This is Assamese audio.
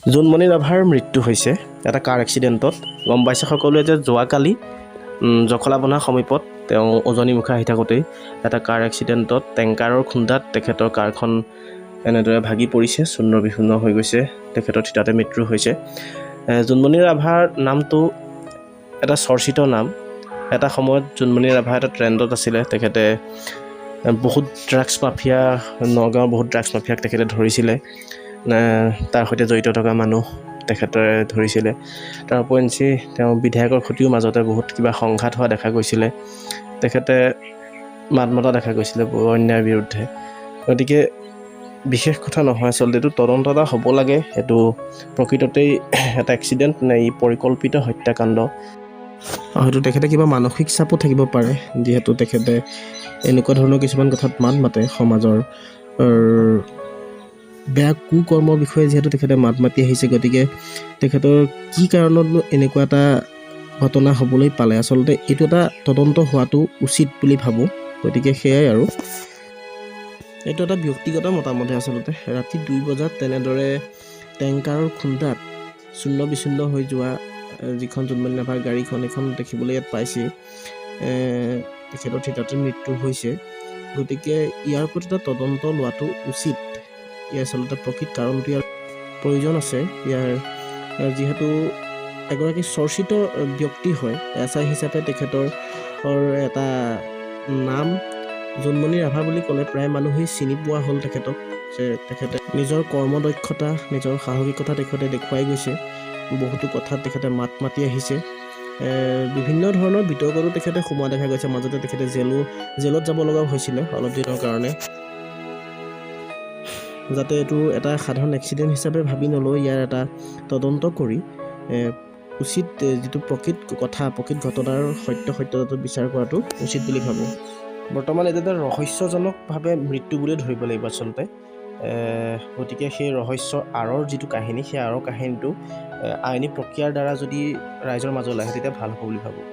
জোনমণি ৰাভাৰ মৃত্যু হৈছে এটা কাৰ এক্সিডেণ্টত। গম পাইছে সকলোৱে যে যোৱাকালি জখলাবন্ধা সমীপত তেওঁ উজনিমুখে আহি থাকোঁতেই এটা কাৰ এক্সিডেণ্টত টেংকাৰৰ খুন্দাত তেখেতৰ কাৰখন এনেদৰে ভাগি পৰিছে, চূৰ্ণ বিচূৰ্ণ হৈ গৈছে। তেখেতৰ থিতাতে মৃত্যু হৈছে। জোনমণি ৰাভাৰ নামটো এটা চৰ্চিত নাম। এটা সময়ত জোনমণি ৰাভা এটা ট্ৰেণ্ডত আছিলে। তেখেতে বহুত ড্ৰাগছ মাফিয়া, নগাঁৱৰ বহুত ড্ৰাগছ মাফিয়াক তেখেতে ধৰিছিলে। তাৰ সৈতে জড়িত থকা মানুহ তেখেতে ধৰিছিলে। তাৰ উপৰিঞ্চি তেওঁ বিধায়কৰ সৈতেও মাজতে বহুত কিবা সংঘাত হোৱা দেখা গৈছিলে। তেখেতে মাত মতা দেখা গৈছিলে অন্যায়ৰ বিৰুদ্ধে। গতিকে বিশেষ কথা নহয়, আচলতে এইটো তদন্ত এটা হ'ব লাগে। এইটো প্ৰকৃততেই এটা এক্সিডেণ্ট নে ই পৰিকল্পিত হত্যাকাণ্ড? হয়তো তেখেতে কিবা মানসিক চাপো থাকিব পাৰে, যিহেতু তেখেতে এনেকুৱা ধৰণৰ কিছুমান কথাত মাত মাতে। সমাজৰ বেয়া কুকৰ্মৰ বিষয়ে যিহেতু তেখেতে মাত মাতি আহিছে, গতিকে তেখেতৰ কি কাৰণতনো এনেকুৱা এটা ঘটনা হ'বলৈ পালে, আচলতে এইটো এটা তদন্ত হোৱাটো উচিত বুলি ভাবোঁ। গতিকে সেয়াই আৰু এইটো এটা ব্যক্তিগত মতামতহে। আচলতে ৰাতি 2 বজাত তেনেদৰে টেংকাৰৰ খুন্দাত চূৰ্ণ বিচূৰ্ণ হৈ যোৱা যিখন জোনমণি ৰাভাৰ গাড়ীখন, এইখন দেখিবলৈ ইয়াত পাইছেই, তেখেতৰ থিতাতে মৃত্যু হৈছে। গতিকে ইয়াৰ প্ৰতি এটা তদন্ত লোৱাটো উচিত। ইয়াৰ আচলতে প্ৰকৃত কাৰণটো ইয়াৰ প্ৰয়োজন আছে। ইয়াৰ যিহেতু এগৰাকী চৰ্চিত ব্যক্তি হয়, এছ I হিচাপে তেখেতৰ এটা নাম জোনমণি ৰাভা বুলি ক'লে প্ৰায় মানুহেই চিনি পোৱা হ'ল তেখেতক, যে তেখেতে নিজৰ কৰ্মদক্ষতা, নিজৰ সাহসিকতা তেখেতে দেখুৱাই গৈছে। বহুতো কথাত তেখেতে মাত মাতি আহিছে। বিভিন্ন ধৰণৰ বিতৰ্কতো তেখেতে সোমোৱা দেখা গৈছে। মাজতে তেখেতে জেলত যাব লগাও হৈছিলে অলপ দিনৰ কাৰণে। যাতে এইটো এটা সাধাৰণ এক্সিডেণ্ট হিচাপে ভাবি নলৈ ইয়াৰ এটা তদন্ত কৰি উচিত যিটো প্ৰকৃত কথা, প্ৰকৃত ঘটনাৰ সত্যতাটো বিচাৰ কৰাটো উচিত বুলি ভাবোঁ। বৰ্তমান এইটো এটা ৰহস্যজনকভাৱে মৃত্যু বুলিয়ে ধৰিব লাগিব আচলতে। গতিকে সেই ৰহস্যৰ আঁৰৰ যিটো কাহিনী, সেই আঁৰৰ কাহিনীটো আইনী প্ৰক্ৰিয়াৰ দ্বাৰা যদি ৰাইজৰ মাজলৈ আহে, তেতিয়া ভাল হ'ব বুলি ভাবোঁ।